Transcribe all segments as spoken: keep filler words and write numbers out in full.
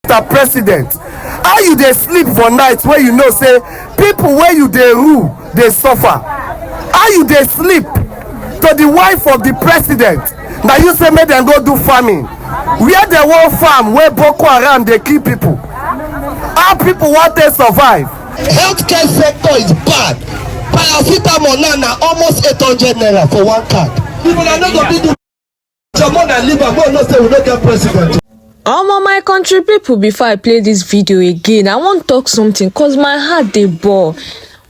Mister President, how you dey sleep for night wey you know say people wey you dey rule dey suffer? How you dey sleep to the wife of the president? Na you say make dem go do farming. Where dem wan farm wey Boko Haram dey kill people? How people wan take survive? Healthcare sector is bad. Paracetamol now na almost eight hundred naira for one card. People are not going to do Jamo na liver, mo no say we no get president. Omo, my country people, before I play this video again, I wan talk something, cause my heart dey bore.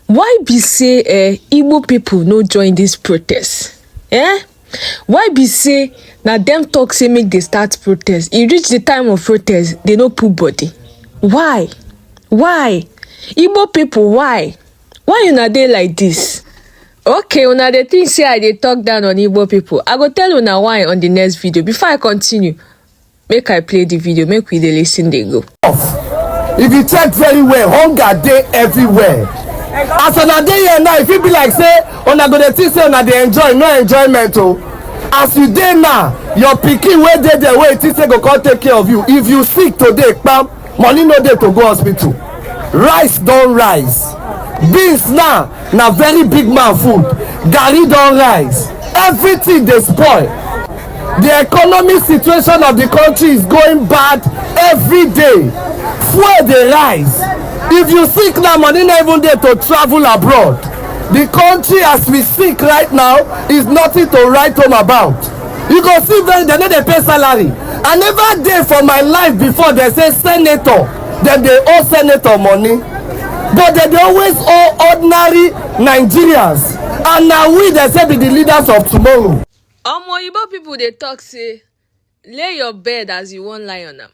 Why be say eh, Igbo people no join this protest? Eh? Why be say na dem talk say make dey start protest? E reach the time of protest, dey no put body. Why? Why? Igbo people, why? Why una dey like this? Okay, una dey think say I dey talk down on Igbo people. I go tell una why on the next video. Before I continue, make I play the video, make we dey listen dey go. If you check very well, hunger dey everywhere. As una dey here now, e fit be like say una go dey think say una dey enjoy, no enjoyment o. As you dey now, your pikin wey dey there wey you think say go come take care of you, if you sick today, kpam, money no dey to go hospital. Rice don rise, beans now na very big man food, garri don rise, everything dey spoil. The economic situation of the country is going bad every day. Fuel dey rise. If you sick now, money no even dey to travel abroad. The country as we sick right now is nothing to write home about. You go see very, dem no dey pay salary. I never dey for my life before dem say senator, dem dey owe senator money. But dem dey always owe ordinary Nigerians. And na we dem say be the leaders of tomorrow. Omo, Igbo people dey talk say, lay your bed as you wan lie on am.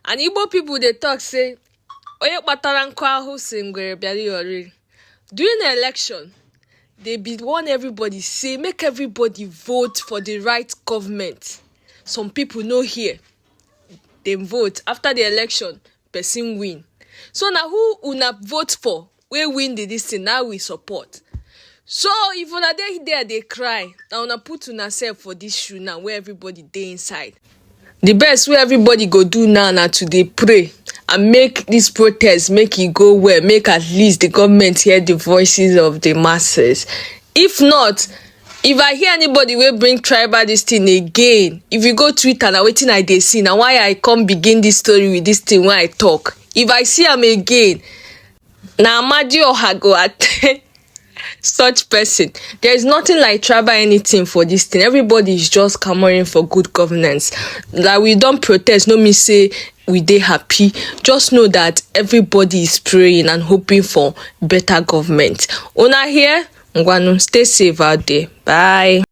And Igbo people dey talk say, onye kpatara nkụ ahụ si ngwere bịara ya oriri. During the election, they be warn everybody say make everybody vote for the right government. Some people no hear. Dem vote. After the election, person win. So na who una vote for wey win the this thing, na we support. So if una dey there dey cry, na una put una self for this shoe now wey everybody dey inside. The best wey everybody go do now na to dey pray and make this protest, make e go well, make at least the government hear the voices of the masses. If not, if I hear anybody wey bring tribal this thing again, if you go Twitter, na wetin I dey see, na why I come begin this story with this thing wey I talk. If I see am again, na Amadioha go attend such person. There is nothing like tribal anything for this thing. Everybody is just clamoring for good governance. That we don protest no mean say we dey happy. Just know that everybody is praying and hoping for better government. Una hear? Ngwanu, stay safe out there. Bye.